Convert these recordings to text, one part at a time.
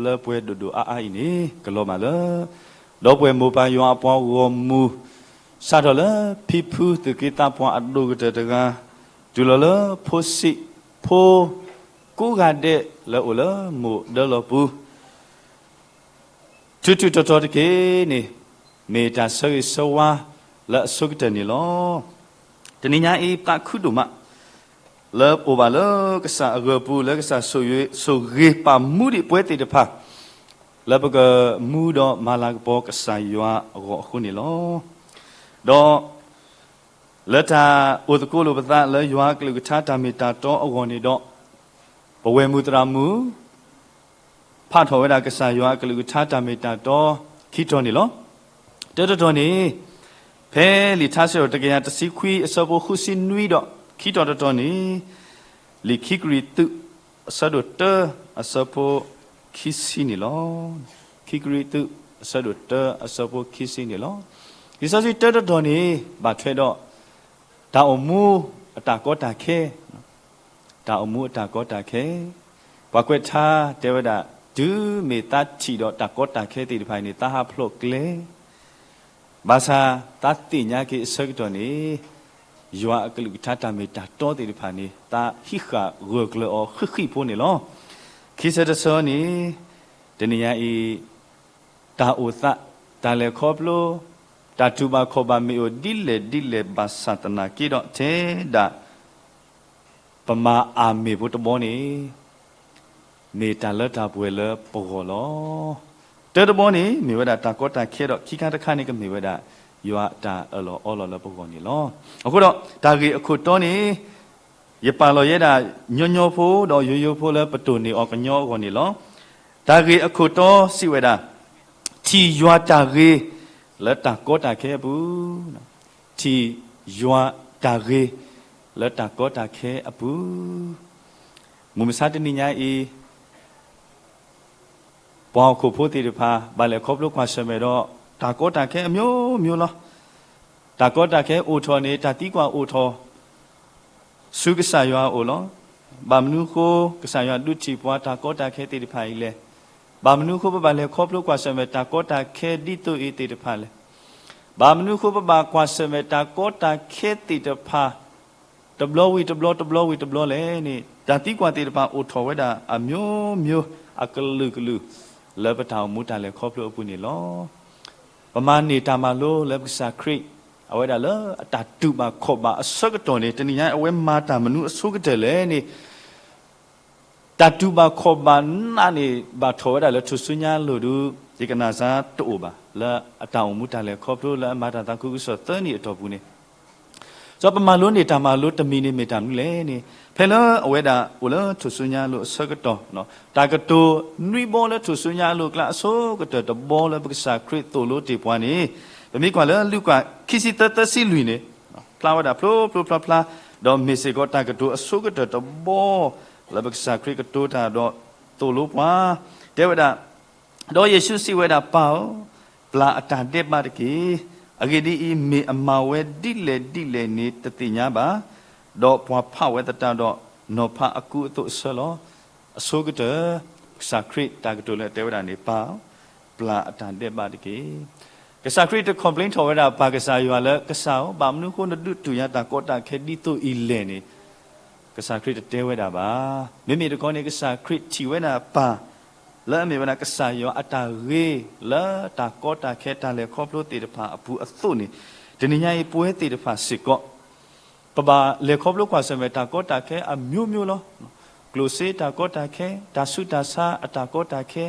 လၢပှဲၤဒိၣ်ဒိၣ်အါအါအံၤန့ၣ် ကလီၤဘၣ်လၢ ဒီပုၢ်ဝဲၢ်မိၢ်ပၢ်ယွၤအပှၤဂီၢ်မုၢ် စးထီၣ်လၢဖံဖုသုးက့သးပှၢ်အဒိၣ်ကတၢၢ်တဂၤ တုၤလီၤလၢဖိဆံးဖိ ကိးဂၤဒဲးလၢအိၣ်လၢမိၢ်ဒၢလီၤပူၤ ထူးထူးတီၤတီၤတက့ၢ်န့ၣ် မ့ၢ်တၢ်ဆၢဂ့ၤဆၢဝါလၢအဆိကတၢၢ်န့ၣ်လီၤ. တနံၤညါအံၤသးခုဒိၣ်မး လၢအိၣ်ဘၣ်လၢကစၢ်အဂၢၤပူၤ လၢကစၢ်ဆိၣ်ဂ့ၤပာ်မူဒံးပဝဲသ့ၣ်တဖၣ် လၢပကမူဒီးမၤလၤကပီၤကစၢ်ယွၤအဂီၢ်အဃိန့ၣ်လီၤ. ဒီး လၢတၢ်အိၣ်သကိးလိာ်ပသးလၢယွၤအကလုၢ်ကထါတၢ်မ့ၢ်တၢ်တီအဂီၢ်န့ၣ်ဒီး ပဝဲၢ်မုၢ်သရၣ်မုၣ် ဖးထီၣ်ဝဲဒၣ်ကစၢ်ယွၤအကလုၢ်ကထါတၢ်မ့ၢ်တၢ်တီခံတီၤန့ၣ်လီၤ. တၢတတီၤန့ၣ် ဖဲလံာ်ထါစံးထီၣ်ပတြၢၤတကယၤတဆံခွံအဆၢဖိဃုဆံနွံဒီး ခံတီၤတတီၤန့ၣ် လံာ်ခံကရံၣ်သူး အဆၢဒိၣ်တၢ အဆၢဖိခံဆံန့ၣ်လီၤ. ခံကရံၣ်သူး အဆၢဒိၣ်တၢ အဆၢဖိခံဆံန့ၣ်လီၤ. လံာ်စီဆှံတၢတတီၤန့ၣ် ဘၣ်ထွဲဒီး တၢ်အိၣ်မူအတၢ်ကီတၢ်ခဲ, တၢ်အိၣ်မူအတၢ်ကီတၢ်ခဲ, ပှၤကွဲးထါတဲဝဲဒၣ် တုၤမ့ၢ်သးထံၣ်ဒီးတၢ်ကီတၢ်ခဲသ့ၣ်တဖၣ်အံၤန့ၣ် သးဟးဖျိးကျဲ ဘၣ်ဆၣ်သးသ့ၣ်ညါက့ၤအဆၢကတီၢ်န့ၣ် ယွၤအကလုၢ်ကထါတၢ်မ့ၢ်တၢ်တီသ့ၣ်တဖၣ်န့ၣ် သးဟံးဃာ်ဂၢၢ်ကျၢၤအီၤဃံးဃံးဖိန့ၣ်လီၤ. ခံဆၢတဆၢန့ၣ် တနံၤညါအံၤ တၢ်အိၣ်သး, တၢ်လဲၤခီဖျိ, တၢ်တူၢ်ဘၣ်ခီၣ်ဘၣ်မ့ၢ်အိၣ်ဒ်လဲၣ်ဒ်လဲၣ်ဘၣ်ဆၣ်သနာ်က့ဒီး ထဲဒၣ် ပမၤအမ့ၢ်ဖိတဘီန့ၣ် မ့ၢ်တၢ်လၢတၢ်ပှဲၤလၢပဂီၢ်လီၤ. တၢတဘီန့ၣ် မ့ၢ်ဝဲဒၣ်တၢ်ကီတၢ်ခဲဒီး ခံခါတခါန့ၣ် ကမ့ၢ်ဝဲဒၣ် ယွၤအတၢ်အၢၣ်လီၤအီလီၤလၢပဂီၢ်န့ၣ်လီၤ. အဃိဒီး တၢ်ဂ့ၢ်အခိၣ်တီန့ၣ် ယပာ်လီၤယဲဒၣ်ညီညီဖိဒီးယိယိဖိလၢပတိၢ်န့ၢ်အီၤကညီအဂီၢ်န့ၣ်လီၤ. တၢ်ဂ့ၢ်အခိၣ်တီစံးဝဲဒၣ် ထံၣ်ယွၤတၢ်ဂ့ၤလၢတၢ်ကီတၢ်ခဲအပူၤ, ထံၣ်ယွၤတၢ်ဂ့ၤလၢတၢ်ကီတၢ်ခဲအပူၤ. မုၢ်မဆါတနံၤညါအံၤ ပှၤဟီၣ်ခိၣ်ဖိသ့ၣ်တဖၣ် ဘၣ်လဲၤခီဖျိကွၢ်ဆၢၣ်မဲာ်ဒီး တၢ်ကီတၢ်ခဲအမျိုးမျိုးလီၤ. တၢ်ကီတၢ်ခဲအိၣ်ထီၣ်န့ၣ် တၢ်သံကွၢ်အိၣ်ထီၣ် ဆူကစၢ်ယွၤအအိၣ်လီၤ. ဘၣ်မနုၤဃိ ကစၢ်ယွၤဒုးထံၣ်ပှၤတၢ်ကီတၢ်ခဲသ့ၣ်တဖၣ်အံၤလဲၣ်. ဘၣ်မနုၤဃိ ပဘၣ်လဲၤခီဖျိကွၢ်ဆၢၣ်မဲာ်တၢ်ကီတၢ်ခဲဒ်သိးအံၤသ့ၣ်တဖၣ်လဲၣ်. ဘၣ်မနုၤဃိ ပဘၣ်ကွၢ်ဆၢၣ်မဲာ်တၢ်ကီတၢ်ခဲသ့ၣ်တဖၣ် တဘျီဝံၤတဘျီ တဘျီဝံၤတဘျီလဲၣ်န့ၣ် တၢ်သံကွၢ်သ့ၣ်တဖၣ်အိၣ်ထီၣ်ဝဲဒၣ်အမျိုးမျိုး အကလုာ်ကလုာ် လၢပတၢ်အိၣ်မူတၢ်လဲၤခီဖျိအပူၤန့ၣ်လီၤ. ပမၤန့ၢ်တၢ်မၤလိလၢပကစၢ်ခရံာ် အဝဲဒၣ်လၢအတၢ်တူၢ်ဘၣ်ခီၣ်ဘၣ်အဆၢကတီၢ်န့ၣ် တနံၤညါအဝဲမၤတၢ်မနုၤအဆိကတၢၢ်လဲၣ်န့ၣ် တၢ်တူၢ်ဘၣ်ခီၣ်ဘၣ်နးန့ၣ် ဘၣ်ထီၣ်ဝဲဒၣ်လၢထူၣ်စုညါအလိၤဒုး ယကနၣ်စါတအိၣ်ဘၣ် လၢအတၢ်အိၣ်မူတၢ်လဲၤခီဖျိလၢအမၤတၢ်သးခုကစီၣ်သၢနံၣ်အတီၢ်ပူၤန့ၣ် ဒီးပမၤလိန့ၢ်တၢ်မၤလိတမံၤန့ၣ်မ့ၢ်တၢ်မနုၤလဲၣ်န့ၣ် ဖဲလၢအဝဲဒၣ်အိၣ်လၢထူၣ်စုညါအလိၤအဆၢကတီၢ် တၢ်ကတိၤနွံဘီလၢထူၣ်စုညါအလိၤအကျါအဆိကတၢၢ်တဘီလၢပကစၢ်ခရံာ်သိၣ်လိတ့ၢ်ပှၤန့ၣ် ပမ့ၢ်ကွၢ်လၢလူၤကၣ်ခံဆံသၢ သၢဆံလွံၢ်န့ၣ် ဖျါဝဲဒၣ်ဖျိဖျိဖျါဖျါ ဒီးမ့ၢ်စ့ၢ်ကီးတၢ်ကတိၤအဆိကတၢၢ်တဘီ လၢပကစၢ်ခရံာ်ကတိၤတၢ်ဒီးသိၣ်လိပှၤ တဲဝဲဒၣ် ဒီးယ့ၣ်ၡူးစံးဝဲဒၣ် ပၢ်ဧၢ, ပျၢ်အတၢ်ဒဲးဘးတက့ၢ်. အဂ့ၢ်ဒ်အံၤ, မ့ၢ်အမၤဝဲဒ်လဲၣ်ဒ်လဲၣ်န့ၣ် တသ့ၣ်ညါဘၣ်. ဒီးပှၤဖးဝဲသတးဒီး နီၤဖးအကူအသိးအဆၢလီၤ. အဆိကတၢၢ် ကစၢ်ခရံာ်တၢ်ကတိၤလၢအတဲဝဲဒၣ်န့ၣ် ပၢ်ဧၢ, ပျၢ်အတၢ်ဒဲးဘးတက့ၢ်. ကစၢ်ခရံာ်တ complain ထီၣ်ဝဲဒၣ်ပၢ်ကစၢ်ယွၤလၢ ကစၢ်ဧၢ, ဘၣ်မနုၤအဃိနဒုးတူၢ်ယၤတၢ်ကီတၢ်ခဲဒ်သိးအံၤလဲၣ်န့ၣ် ကစၢ်ခရံာ်တတဲဝဲဒၣ်ဘၣ်. မ့မ့ၢ်တခီန့ၣ် ကစၢ်ခရံာ်ထံၣ်ဝဲဒၣ်ပၢ် လၢအမ့ၢ်ဝဲဒၣ်ကစၢ်ယွၤအတၢ်ဂ့ၤ လၢတၢ်ကီတၢ်ခဲတၢ်လဲၤခီဖျိသ့ၣ်တဖၣ်အပူၤအသိးန့ၣ် တနံၤညါအံၤပဝဲသ့ၣ်တဖၣ်စ့ၢ်ကီး ပဘၣ်လဲၤခီဖျိကွၢ်ဆၢၣ်မဲာ်တၢ်ကီတၢ်ခဲအမျိုးမျိုးလီၤ. ကျိၣ်စ့တၢ်ကီတၢ်ခဲ, တၢ်ဆူးတၢ်ဆါအတၢ်ကီတၢ်ခဲ,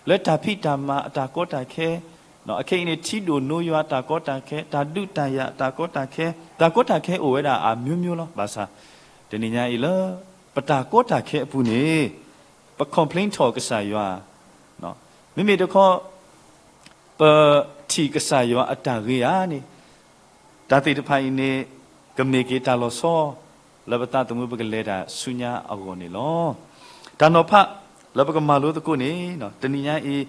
လၢတၢ်ဖံးတၢ်မၤအတၢ်ကီတၢ်ခဲ, အခဲအံၤန့ၣ် ထံဒိၣ်နိယွၤတၢ်ကီတၢ်ခဲ, တၢ်ဒုးတၢ်ယၤအတၢ်ကီတၢ်ခဲ, တၢ်ကီတၢ်ခဲအိၣ်ဝဲဒၣ်အမျိုးမျိုးလီၤ. ဘၣ်ဆၣ် တနံၤညါအံၤလၢ ပတၢ်ကီတၢ်ခဲအပူၤန့ၣ် ပ complain ထီၣ်ကစၢ်ယွၤ မ့မ့ၢ်တခီ ပထံၣ်ကစၢ်ယွၤအတၢ်ဂ့ၤဧါန့ၣ် တၢ်သ့ၣ်တဖၣ်အံၤန့ၣ် ကမ့ၢ်က့ၤတၢ်လီၤဆီ လၢပသးသမူပကလဲၤတၢ်ဆူညါအဂီၢ်န့ၣ်လီၤ. တၢ်နီၤဖးလၢပကမၤလိသကိးန့ၣ် တနံၤညါအံၤ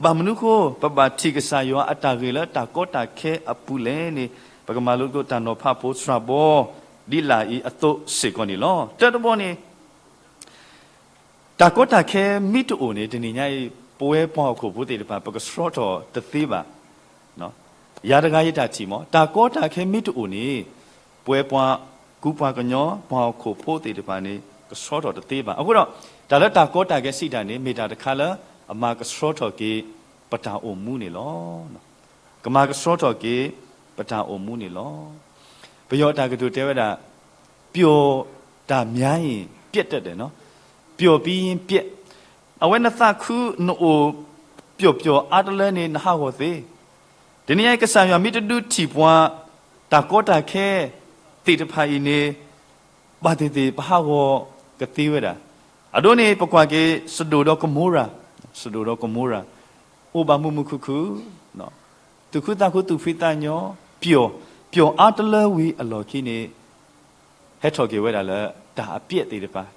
ဘၣ်မနုၤအဃိ ပဘၣ်ထံၣ်ကစၢ်ယွၤအတၢ်ဂ့ၤလၢတၢ်ကီတၢ်ခဲအပူၤလဲၣ်န့ၣ် ပကမၤလိသကိးတၢ်နီၤဖးဖိစှၤဘီ ဒ်လာ်အံၤအသိးစ့ၢ်ကီးန့ၣ်လီၤ. တၢတဘီန့ၣ် တၢ်ကီတၢ်ခဲမ့ၢ်တအိၣ်န့ၣ် တနံၤညါအံၤ ပဝဲပှၤဟီၣ်ခိၣ်ဖိသ့ၣ်တဖၣ် ပကဆှီထီၣ်တသ့ဘၣ်. ယၤတဂၤယတၢ်ထံၣ်မး, တၢ်ကီတၢ်ခဲမ့ၢ်တအိၣ်န့ၣ် ပဝဲပှၤကူပှၤကညီ ပှၤဟီၣ်ခိၣ်ဖိသ့ၣ်တဖၣ်န့ၣ် ကဆှီထီၣ်တသ့ဘၣ်. အဃိဒီး တၢ်လၢတၢ်ကီတၢ်ခဲစံးတၢ်န့ၣ် မ့ၢ်တၢ်တခါလၢ အမၤကဆှီထီၣ်က့ၤ ပတၢ်အိၣ်မူန့ၣ်လီၤ. ကမၤကဆှီထီၣ်က့ၤ ပတၢ်အိၣ်မူန့ၣ်လီၤ. ပယီၤတၢ်ကတိၤတဲဝဲဒၣ် ပျော်တၢ်များရင် ပျက်တတ်တယ်နော်, ပျော်ပြီးရင် ပျက်. အဝဲနသးခုနအိၣ်ပျော်ပျော်အါတလၢန့ၣ် နဟးဂီၤသ့. တနံၤအံၤကစၢ်ယွၤမ့ၢ်တဒုးထံၣ်ပှၤ တၢ်ကီတၢ်ခဲသ့ၣ်တဖၣ်အံၤန့ၣ် ဘၣ်သ့ၣ်သ့ၣ်ပဟးဂီၤကသ့ဝဲဒၣ်. အဒိန့ၣ် ပကွၢ်က့ၤ စဒိၣ်ဒီးကမိရၤ, စဒိၣ်ဒီးကမိရၤ အိၣ်ဘၣ်မုာ်မုာ်ခုၣ်ခုၣ်, သူၣ်ခုသးခုသူၣ်ဖှံသးညီ, ပျော်, ပျော်အါတလၢဝံၤအလီၢ်ခံန့ၣ် ဟဲထီၣ်က့ၤဝဲဒၣ်လၢ တၢ်အပျဲၢ်သ့ၣ်တဖၣ်,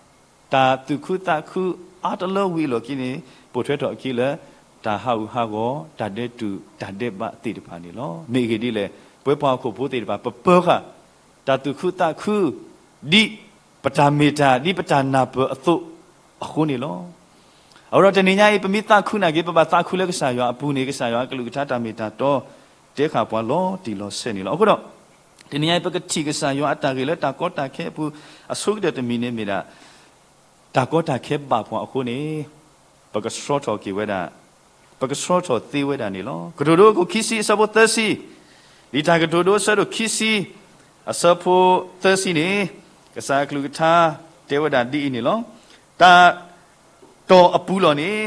တၢ်သူၣ်ခုသးခုအါတလၢဝံၤအလီၢ်ခံန့ၣ် ပိာ်ထွဲထီၣ်အခံလၢ တၢ်ဟးဂူာ်ဟးဂီၤ, တၢ်ဒဲးတူာ်, တၢ်ဒဲးဘးသ့ၣ်တဖၣ်န့ၣ်လီၤ. မ့ၢ်အဂ့ၢ်ဒ်လဲၣ်, ပဝဲပှၤဟီၣ်ခိၣ်ဖိသ့ၣ်တဖၣ် ပပၢၤဃာ် တၢ်သူၣ်ခုသးခု ဒ်ပတၢ်မ့ၢ်တၢ် ဒ်ပတၢ်နၢ်ပၢၢ်အသိးအဃိန့ၣ်လီၤ. အဃိဒီးတနံၤညါအံၤ ပမ့ၢ်သးခုနာ်က့ ပဘၣ်သးခုလၢကစၢ်ယွၤအပူၤန့ၣ် ကစၢ်ယွၤအကလုၢ်ကထါတၢ်မ့ၢ်တၢ်တီ တဲဃာ်ပှၤလီၤတံၢ်လီၤဆဲးန့ၣ်လီၤ. အဃိဒီး တနံၤညါအံၤ ပကထံၣ်ကစၢ်ယွၤအတၢ်ဂ့ၢ်လၢတၢ်ကီတၢ်ခဲအပူၤ အဆိကတၢၢ်တမံၤန့ၣ်မ့ၢ်ဒၣ် တၢ်ကီတၢ်ခဲဘၣ်ပှၤအဃိန့ၣ် ပကဆှီထီၣ်က့ၤဝဲဒၣ်, ပကဆှီထီၣ်သ့ဝဲဒၣ်န့ၣ်လီၤ. ကတိၤဒိအခိၣ်ခံဆံအဆၢဖိသၢဆံ, လံာ်တၢ်ကတိၤဒိအဆၢဒိၣ်ခံဆံ အဆၢဖိသၢဆံန့ၣ် ကစၢ်အကလုၢ်ကထါတဲဝဲဒၣ်ဒ်အံၤန့ၣ်လီၤ. တၢ်တီၢ်အပူၤလီၢ်န့ၣ်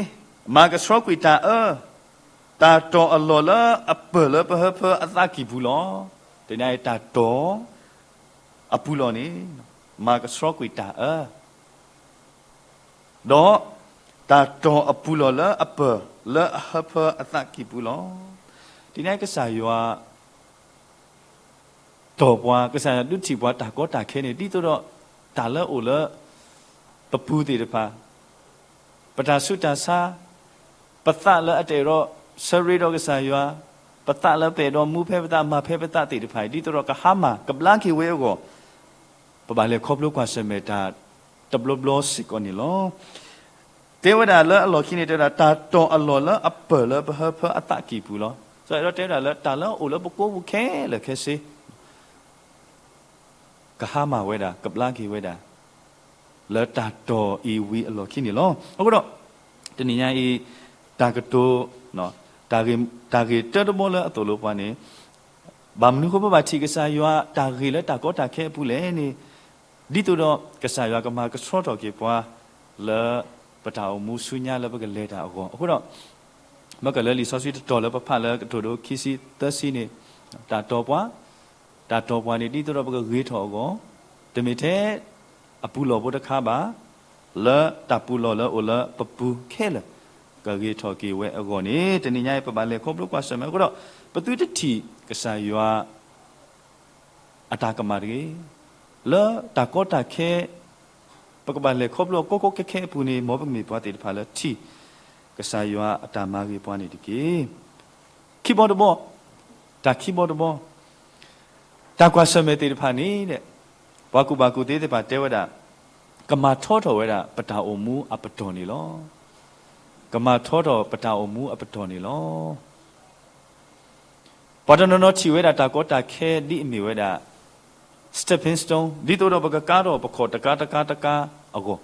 မၤကဆှီကွံာ်တၢ်အၢ, တၢ်တီၢ်အလီၢ်လၢအပၢၢ်လၢပဟၢဖၢအသးကံၢ်ပူၤလီၤ. တနံၤအံၤတၢ်တီၢ်အပူၤလီၢ်န့ၣ် မၤကဆှီကွံာ်တၢ်အၢ ဒီးတၢ်တီၢ်အပူၤလီၢ်လၢအပၢၢ်လၢအဟၢဖၢအသးကံၢ်ပူၤလီၤ. တနံၤအံၤကစၢ်ယွၤတီၢ်ပှၤ, ကစၢ်ယွၤဒုးထံၣ်ပှၤတၢ်ကီတၢ်ခဲန့ၣ် ဒ်သိးဒီးတၢ်လၢအအိၣ်လၢပပူၤသ့ၣ်တဖၣ် ပတၢ်ဆူးတၢ်ဆါ, ပသးလၢအတအဲၣ်ဒိးဆၢရ့ဒီးကစၢ်ယွၤ, ပသးလၢပအဲၣ်ဒိးမူဖဲပသးမၤဖဲပသးသ့ၣ်တဖၣ်အံၤ ဒ်သိးဒီးကဟါမၢ်ကဘျါက့ၤဝဲအဂီၢ်, ပဘၣ်လဲၤခီဖျိကွၢ်ဆၢၣ်မဲာ်တၢ်တဘျီဘျီစ့ၢ်ကီးန့ၣ်လီၤ. တဲဝဲဒၣ်လၢအလီၢ်ခံန့ၣ် တဲဝဲဒၣ် တၢ်တီၢ်အလီၢ်လၢအပၢၢ်လၢပဟၢဖၢအသးကံၢ်ပူၤလီၤ. ဒီးတဲဝဲဒၣ်လၢတၢ်လၢအအိၣ်လၢပကိးပူၤခဲလၢာ်ခဲဆ့ ကဟါမၢ်ဝဲဒၣ် ကဘျါက့ၤဝဲဒၣ် လၢတၢ်တီၢ်အံၤဝံၤအလီၢ်ခံန့ၣ်လီၤ. အဃိဒီး တနံၤညါအံၤ တၢ်ကတိၤ တၢ်ဂ့ၢ်တၢတဘီလၢအသိၣ်လိပှၤန့ၣ် ဘၣ်မနုၤဃိပဘၣ်ထံၣ်ကစၢ်ယွၤတၢ်ဂ့ၢ်လၢတၢ်ကီတၢ်ခဲအပူၤလဲၣ်န့ၣ် ဒ်သိးဒီးကစၢ်ယွၤကမၤကဆှီထီၣ်က့ၤပှၤ လၢပတၢ်အိၣ်မူဆူညါလၢပကလဲၤတၢ်အဂီၢ်. အဃိဒီး မ့ၢ်ကလၢလံာ်စီဆှံတတီၤလၢပဖးလၢကတိၤဒိခံဆံသၢဆံန့ၣ် တၢ်တီၢ်ပှၤ, တၢ်တီၢ်ပှၤန့ၣ် ဒ်သိးဒီးပကဂ့ၤထီၣ်အဂီၢ်, တမ့ၢ်ထဲအပူၤလီၢ်ဖိတခါဘၣ်, လၢတၢ်ပူၤလီၢ်လၢအိၣ်လၢပပူၤခဲလၢာ် ကဂ့ၤထီၣ်က့ၤဝဲအဂီၢ်န့ၣ် တနံၤညါအံၤပဘၣ်လဲၤခီဖျိကွၢ်ဆၢၣ်မဲာ်အဃိဒီး ပသုတထံၣ်ကစၢ်ယွၤ အတၢ်ကမၣ်တဂ့ၤ. လၢတၢ်ကီတၢ်ခဲ ပကဘၣ်လဲၤခီဖျိအကီကီခဲခဲအပူၤန့ၣ် မ်ပကမ့ၢ်ပှၤသ့ၣ်တဖၣ်လၢထံၣ် ကစၢ်ယွၤအတၢ်မၤဂ့ၤပှၤန့ၣ်တက့ၢ်. ခံဘီတဘီ, တၢ်ခံဘီတဘီ, တၢ်ကွၢ်ဆၢၣ်မဲာ်သ့ၣ်တဖၣ်န့ၣ် ပှၤကူၣ်ဘၣ်ကူၣ်သ့သ့ၣ်တဖၣ်တဲဝဲဒၣ် ကမၤထီထီၣ်ဝဲဒၣ်ပတၢ်အိၣ်မူအပတီၢ်န့ၣ်လီၤ. ကမၤထီထီၣ်ပတၢ်အိၣ်မူအပတီၢ်န့ၣ်လီၤ. ပှၤတနီၤနီၤထံၣ်ဝဲဒၣ်တၢ်ကီတၢ်ခဲဒ်အမ့ၢ်ဝဲဒၣ် stepping stone ဒ်သိးဒီးပကကါထီၣ်ပခီၣ်တကါတကါတကါအဂီၢ်,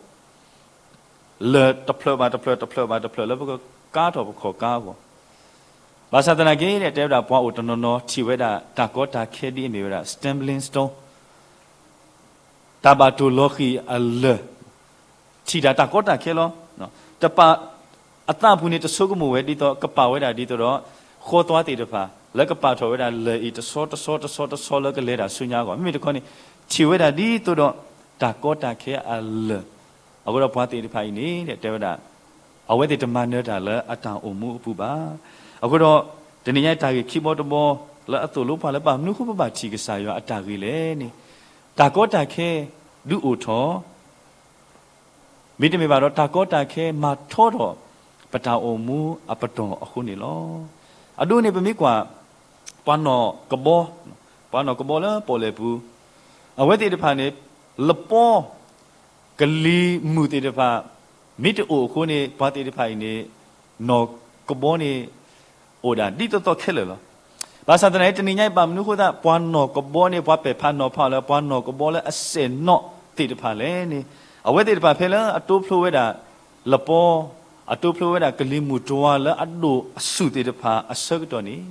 လၢၢ်တဖျၢၣ်ဘၣ်တဖျၢၣ် တဖျၢၣ်ဘၣ်တဖျၢၣ်လၢပကကါထီၣ်ပခီၣ်ကါအဂီၢ်, ဘၣ်ဆၣ်သနာ်က့န့ၣ် တဲဝဲဒၣ်ပှၤအိၣ်တနီၤနီၤထံၣ်ဝဲဒၣ်တၢ်ကီတၢ်ခဲဒ်အမ့ၢ်ဝဲဒၣ် stumbling stone တၢ်ဘၣ်တိၢ်လီၤဃံၤအလၢၢ်, ထံၣ်တၢ်တၢ်ကီတၢ်ခဲလီၤ. တပာ်အသးအပူၤန့ၣ် တဆိကမိၣ်ဝဲဒ်သိး ကပာ်ဝဲဒၣ်ဒ်သိးဒီး ဃီသွါသ့ၣ်တဖၣ် လၢကပာ်ထီၣ်ဝဲဒၣ်လၢၢ်အံၤတဆီတဆီတဆီတဆီလၢကလဲၤတၢ်ဆူညါအဂီၢ် မ့မ့ၢ်တခီန့ၣ် ထံၣ်ဝဲဒၣ်ဒ်သိးဒီး တၢ်ကီတၢ်ခဲအလၢၢ်, အဃိဒီးပှၤသ့ၣ်တဖၣ်အံၤန့ၣ် တဲဝဲဒၣ် အဝဲသ့ၣ်တမၤနၢၤတၢ်လၢအတၢ်အိၣ်မူအပူၤဘၣ်. အဃိဒီး တနံၤညါတၢ်ဂ့ၢ်ခံဘီတဘီ လၢအသိၣ်လိပှၤလၢဘၣ်မနုၤဃိပဘၣ်ထံၣ်ကစၢ်ယွၤအတၢ်ဂ့ၢ်လဲၣ်န့ၣ် တၢ်ကီတၢ်ခဲဒုးအိၣ်ထီၣ် မ့တမ့ၢ်ဘၣ်ဒီးတၢ်ကီတၢ်ခဲမၤထီထီၣ် ပတၢ်အိၣ်မူအပတီၢ်အဃိန့ၣ်လီၤ. အဒိန့ၣ်ပမ့ၢ်ကွၢ် ပှၤနီၢ်ကဘီ, ပှၤနီၢ်ကဘီလၢပီၣ်လဲၣ်ပူၤ, အဝဲသ့ၣ်တဖၣ်န့ၣ် လပီ ကလံၤမုၢ်သ့ၣ်တဖၣ် မ့ၢ်တအိၣ်အဃိန့ၣ် ပှၤသ့ၣ်တဖၣ်အံၤန့ၣ် နီၢ်ကဘီန့ၣ် အိၣ်ဒၣ်ဒ်သိးသိးခဲလၢာ်လီၤ. ဘၣ်ဆၣ်သနာ်က့ တနံၤညါအံၤ ဘၣ်မနုၤအဃိသတး ပှၤနီၢ်ကဘီန့ၣ် ပှၤပဲာ်ဖးနီၤဖးအီၤလၢ ပှၤနီၢ်ကဘီလၢအစဲၣ်နီၣ်သ့ၣ်တဖၣ်လဲၣ်န့ၣ်, အဝဲသ့ၣ်တဖၣ်ဖဲလၢအတိဖျိဝဲဒၣ် လပီ, အတိဖျိဝဲဒၣ်ကလံၤမုၢ်တွၤလၢအဒိၣ်အဆူၣ်သ့ၣ်တဖၣ် အဆၢကတီၢ်န့ၣ်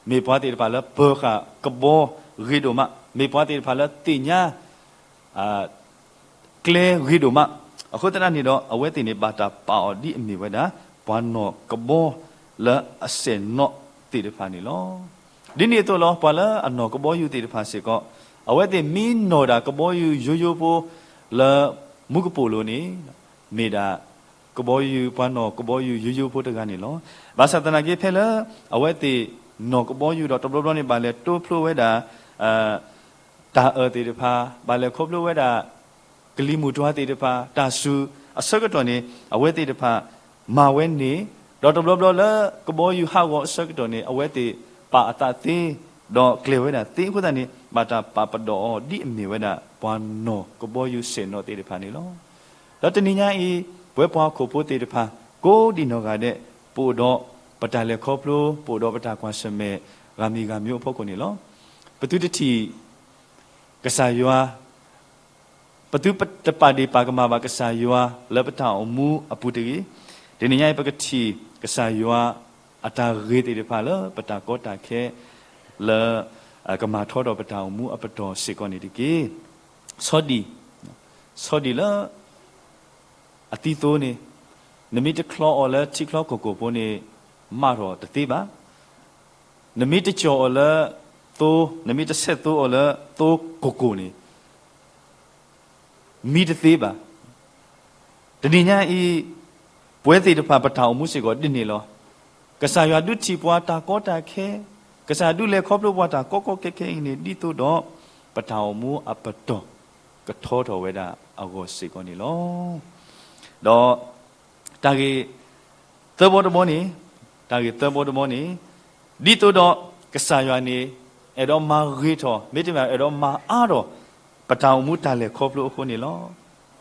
မ့ၢ်ပှၤသ့ၣ်တဖၣ်လၢပၢၤဃာ်ကဘီဂ့ၤဒိၣ်မး, မ့ၢ်ပှၤသ့ၣ်တဖၣ်လၢသ့ၣ်ညါ ကျဲဂ့ၤဒိၣ်မး. အဃိသတးန့ၣ်ဒီး အဝဲသ့ၣ်န့ၣ် ဘၣ်တၢ်ပာ်အီၤဒ်အမ့ၢ်ဝဲဒၣ် ပှၤနီၢ်ကဘီလၢအစဲၣ်နီၣ်သ့ၣ်တဖၣ်န့ၣ်လီၤ. ဒ်န့ၣ်အသိးလီၤ ပှၤလၢအနီၢ်ကဘီယူၤသ့ၣ်တဖၣ်စ့ၢ်ကီး အဝဲသ့ၣ်မ့ၢ်နီၢ်ဒၣ်ကဘီယူၤယိယိဖိ လၢမူကပိာ်လိၤန့ၣ် မ့ၢ်ဒၣ် ကဘီယူၤ ပှၤနီၢ်ကဘီယူၤယိယိဖိတဂၤန့ၣ်လီၤ. ဘၣ်ဆၣ်သနာ်က့ ဖဲလၢ အဝဲသ့ၣ်နီၢ်ကဘီယူၤဒီး တဘျီဘျီန့ၣ် ဘၣ်လဲၤတိဖျိဝဲဒၣ် တၢ်အၢၣ်သ့ၣ်တဖၣ်, ဘၣ်လဲၤခီဖျိဝဲဒၣ် ကလံၤမုၢ်တွၤသ့ၣ်တဖၣ်, တၢ်စူၤအဆၢကတီၢ်န့ၣ် အဝဲသ့ၣ်တဖၣ် မၤဝဲန့ၣ်, ဒီးတဘျီဘျီလၢကဘီယူၤဟးဂီၤအဆၢကတီၢ်န့ၣ် အဝဲသ့ၣ်ပာ်အသးသ့, ဒီးကျဲၤဝဲဒၣ်သ့အဃိသတးန့ၣ် ဘၣ်တၢ်ပာ်ပဒီးအီၤဒ်အမ့ၢ်ဝဲဒၣ် ပှၤနီၢ်ကဘီယူၤစဲၣ်နီၣ်သ့ၣ်တဖၣ်န့ၣ်လီၤ. ဒီးတနံၤညါအံၤ ပဝဲပှၤဟီၣ်ခိၣ်ဖိသ့ၣ်တဖၣ် ကိးဒံးနီၢ်ဂၤဒဲး ပအိၣ်ဒီးပတၢ်လဲၤခီဖျိ, ပအိၣ်ဒီးပတၢ်ကွၢ်ဆၢၣ်မဲာ် ဂၤမံၤဂၤမံၤအဖီခိၣ်န့ၣ်လီၤ. ပသုတထံၣ် ကစၢ်ယွၤ, ပသုတပာ်ဒ့ၣ်ပာ်ကမၣ်ဘၣ်ကစၢ်ယွၤလၢပတၢ်အိၣ်မူအပူၤတဂ့ၤ. တနံၤညါအံၤ ပကထံၣ်ကစၢ်ယွၤအတၢ်ဂ့ၤသ့ၣ်တဖၣ်လၢပတၢ်ကီတၢ်ခဲ လၢ ကမၤထီထီၣ်ပတၢ်အိၣ်မူအပတီၢ်စ့ၢ်ကီးန့ၣ်တက့ၢ်. ဆီဒံၣ်, ဆီဒံၣ်လၢ အသံသိန့ၣ်, နမ့ၢ်တချီအီၤလၢထံချီကိၢ်ကိၢ်ဖိန့ၣ် မးထီၣ်တသ့ဘၣ်. နမ့ၢ်တကၠီၣ်အီၤလၢသိ, နမ့ၢ်တဆဲးသိအီၤလၢသိကိၢ်ကိၢ်န့ၣ် မံတသ့ဘၣ်. တနံၤညါအံၤ ပဝဲသ့ၣ်တဖၣ်ပတၢ်အိၣ်မူစ့ၢ်ကီးဒ်န့ၣ်လီၤ. ကစၢ်ယွၤဒုးထံၣ်ပှၤတၢ်ကီတၢ်ခဲ, ကစၢ်ယွၤဒုးလဲၤခီဖျိပှၤတၢ်ကီကီခဲခဲအံၤန့ၣ် ဒ်သိးဒီး ပတၢ်အိၣ်မူအပတီၢ် ကထီထီၣ်ဝဲဒၣ်အဂီၢ်စ့ၢ်ကီးန့ၣ်လီၤ. ဒီး တၢ်ဂ့ၢ်သၢဘီတဘီန့ၣ်, တၢ်ဂ့ၢ်သၢဘီတဘီန့ၣ်, ဒ်သိးဒီးကစၢ်ယွၤန့ၣ် အဲၣ်ဒိးမၤဂ့ၤထီၣ် မ့တမ့ၢ်အဲၣ်ဒိးမၤအါထီၣ် ပတၢ်အိၣ်မူတၢ်လဲၤခီဖျိအဃိန့ၣ်လီၤ.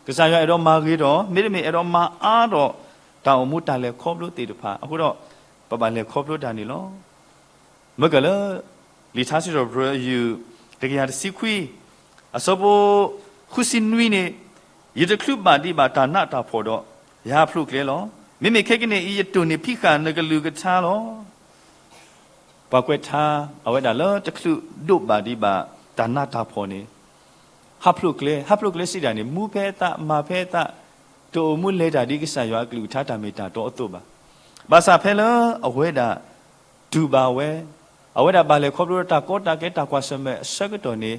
ကစၢ်ယွၤအဲၣ်ဒိးမၤဂ့ၤထီၣ် မ့တမ့ၢ်အဲၣ်ဒိးမၤအါထီၣ် တၢ်အိၣ်မူတၢ်လဲၤခီဖျိသ့ၣ်တဖၣ်အဃိဒီး ပဘၣ်လဲၤခီဖျိတၢ်န့ၣ်လီၤ. မ့ၢ်ကလၢ လံာ်ထါစံးထီၣ်ပတြၢၤအယုၢ် တကယၤတဆံခွံ, အဆၢဖိဃုဆံနွံန့ၣ်, ယတချုးဘၣ်ဒံးဘၣ်တၢ်နးတၢ်ဖှီၣ်ဒီး ယဟးဖျိးကျဲလီၤ. မ့မ့ၢ်ခဲကနံၣ်အံၤ ယတိၢ်န့ၢ်ဖံးဃာ်နကလုၢ်ကထါလီၤ. ပှၤကွဲးထါ အဝဲဒၣ်လၢတချုးဒိးဘၣ်ဒံးဘၣ် တၢ်နးတၢ်ဖှီၣ်န့ၣ် ဟးဖျိးကျဲ, ဟးဖျိးကျဲစံးဒၣ်န့ၣ် မူဖဲအသး မၤဖဲအသး, တအိၣ်မူလဲၤတၢ်ဒ်ကစၢ်ယွၤအကလုၢ်ကထါတၢ်မ့ၢ်တၢ်တီအသိးဘၣ်. ဘၣ်ဆၣ်ဖဲလၢအဝဲဒၣ် တူၢ်ဘၣ်ဝဲ, အဝဲဒၣ်ဘၣ်လဲၤခီဖျိတၢ်ကီတၢ်ခဲတၢ်ကွၢ်ဆၢၣ်မဲာ်အဆၢကတီၢ်န့ၣ်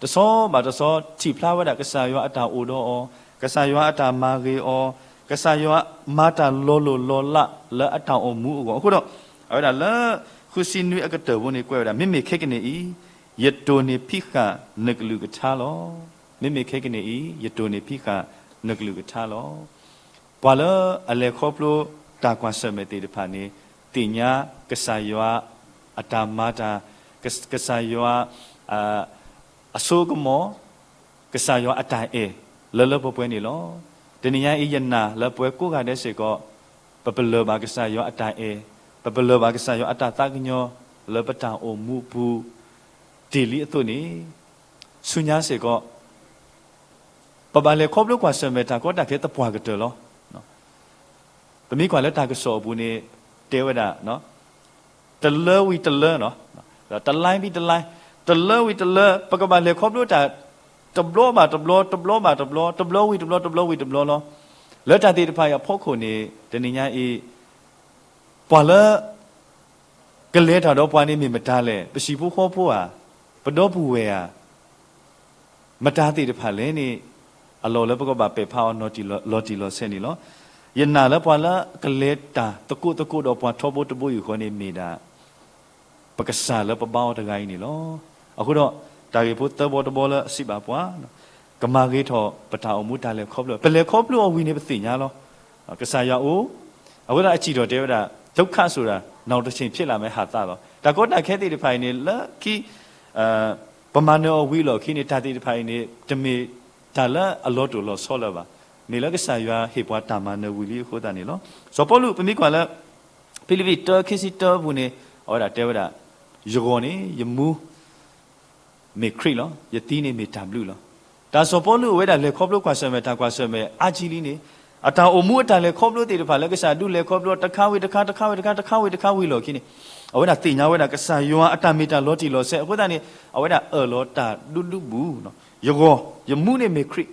တဆီဘၣ်တဆီ ထံၣ်ဖျါဝဲဒၣ်ကစၢ်ယွၤအတၢ်အိၣ်ဒီးအီၤ, ကစၢ်ယွၤအတၢ်မၤဂ့ၤအီၤ, ကစၢ်ယွၤမၤတၢ်လီၤလိၢ်လီၤလးလၢအတၢ်အိၣ်မူအဂီၢ်. အဃိဒီး အဝဲဒၣ်လၢ ဃုဆံနွံအကတၢၢ်ဖိန့ၣ်ကွဲးဝဲဒၣ် မ့မ့ၢ်ခဲကနံၣ်အံၤ ယတိၢ်န့ၢ်ဖံးဃာ်နကလုၢ်ကထါလီၤ. မ့မ့ၢ်ခဲကနံၣ်အံၤ ယတိၢ်န့ၢ်ဖံးဃာ်နကလုၢ်ကထါလီၤ. ပှၤလၢအလဲၤခီဖျိတၢ်ကွၢ်ဆၢၣ်မဲာ်သ့ၣ်တဖၣ်န့ၣ် သ့ၣ်ညါကစၢ်ယွၤအတၢ်မၤတၢ်, ကစၢ်ယွၤ အစိအကမီၤ, ကစၢ်ယွၤအတၢ်အဲၣ်လၢလၢပှဲၤပှဲၤန့ၣ်လီၤ. တနံၤညါအံၤ ယနာ်လၢပဝဲကိးဂၤဒဲးစ့ၢ်ကီး ပပလၢၢ်ဘၣ်ကစၢ်ယွၤအတၢ်အဲၣ်, ပပလၢၢ်ဘၣ်ကစၢ်ယွၤအတၢ်သးကညီၤလၢပတၢ်အိၣ်မူအပူၤ တ့ၢ်လံအသိးန့ၣ်, ဆူညါစ့ၢ်ကီး ပဘၣ်လဲၤခီဖျိကွၢ်ဆၢၣ်မဲာ်တၢ်ကီတၢ်ခဲသပှၢ်ကတၢၢ်လီၤ. ပမ့ၢ်ကွၢ်လၢတၢ်ကစီၣ်အပူၤန့ၣ် တဲဝဲဒၣ် တလၢဝံၤတလၢ, တလါဝံၤတလါ, တလၢဝံၤတလၢ ပကဘၣ်လဲၤခီဖျိတၢ် တဘျီဘၣ်တဘျီ, တဘျီဘၣ်တဘျီ, တဘျီဝံၤတဘျီ, တဘျီဝံၤတဘျီလီၤ. လၢတၢ်သ့ၣ်တဖၣ်အံၤအဖီခိၣ်န့ၣ် တနံၤညါအံၤ ပှၤလၢ ကလဲၤတၢ်ဒီးပှၤန့ၣ်မ့ၢ်မတၤလဲၣ်, ပဟံၣ်ဖိဃီဖိဧါ, ပဒီပုၢ်ဝဲၢ်ဧါ, မတၤသ့ၣ်တဖၣ်လဲၣ်န့ၣ် အလီၢ်လၢပကဘၣ်ပဲာ်ဖးအီၤနီၢ်တံၢ်လီၤဆဲးန့ၣ်လီၤ. ယနာ်လၢပှၤလၢကလဲၤတၢ်သကိးသကိးဒီးပှၤထီဘိတဘိယူၢ်ဃီန့ၣ်မ့ၢ်ဒၣ် ပကစၢ်လၢပဘါအီၤတဂၤအံၤန့ၣ်လီၤ. အဃိဒီး တၢ်ဂ့ၢ်ဖိသၢဘီတဘီလၢအစံးဘၣ်ပှၤ ကမၤဂ့ၤထီၣ်ပတၢ်အိၣ်မူတၢ်လဲၤခီဖျိ, ပလဲၤခီဖျိအီၤဝံၤန့ၣ်ပသ့ၣ်ညါလီၤ. ကစၢ်ယွၤအိၣ်, အဃိသတးအစံးထီၣ်တဲဝဲဒၣ် ဒုက္ခဆိုတာ နောင်တချိန်ဖြစ်လာမယ့်ဟာသ့လီၤ. တၢ်ကီတၢ်ခဲသ့ၣ်တဖၣ်အံၤန့ၣ် လၢခံ ပမၤနၢၤအီၤဝံၤအလီၢ်ခံန့ၣ် တၢ်သ့ၣ်တဖၣ်အံၤန့ၣ် တမ့ၢ်တၢ်လၢအလီၤတိာ်လီၤဆီလၢၤဘၣ်. မ့ၢ်လၢကစၢ်ယွၤဟ့ၣ်ပှၤတၢ်မၤနၢၤဝံၤလံအဃိသတးန့ၣ်လီၤ. စီၤပီလူး ပမ့ၢ်ကွၢ်လၢ ဖံလံးပံး တၢ ခံဆံတၢအပူၤန့ၣ် အဝဲဒၣ်တဲဝဲဒၣ်, ယဂီၢ်န့ၣ် ယမူ မ့ၢ်ခရံာ်လီၤ. ယသံန့ၣ်မ့ၢ်တၢ်ဘျုးလီၤ. တၢ်စီၤပီလူးအဝဲဒၣ်လဲၤခီဖျိကွၢ်ဆၢၣ်မဲာ်တၢ်ကွၢ်ဆၢၣ်မဲာ်အါကံလံန့ၣ်, အတၢ်အိၣ်မူအတၢ်လဲၤခီဖျိသ့ၣ်တဖၣ်လၢကစၢ်ဒုးလဲၤခီဖျိတခါဝံၤတခါ တခါဝံၤတခါ တခါဝံၤတခါဝံၤလီၢ်ခံန့ၣ်, အဝဲဒၣ်သ့ၣ်ညါဝဲဒၣ်ကစၢ်ယွၤအတၢ်မ့ၢ်တၢ်လီၤတံၢ်လီၤဆဲးအဃိသတးန့ၣ် အဝဲဒၣ်အၢၣ်လီၤတၢ်ဒူဒူဘူး, ယဂီၢ်, ယမူန့ၣ်မ့ၢ်ခရံာ်,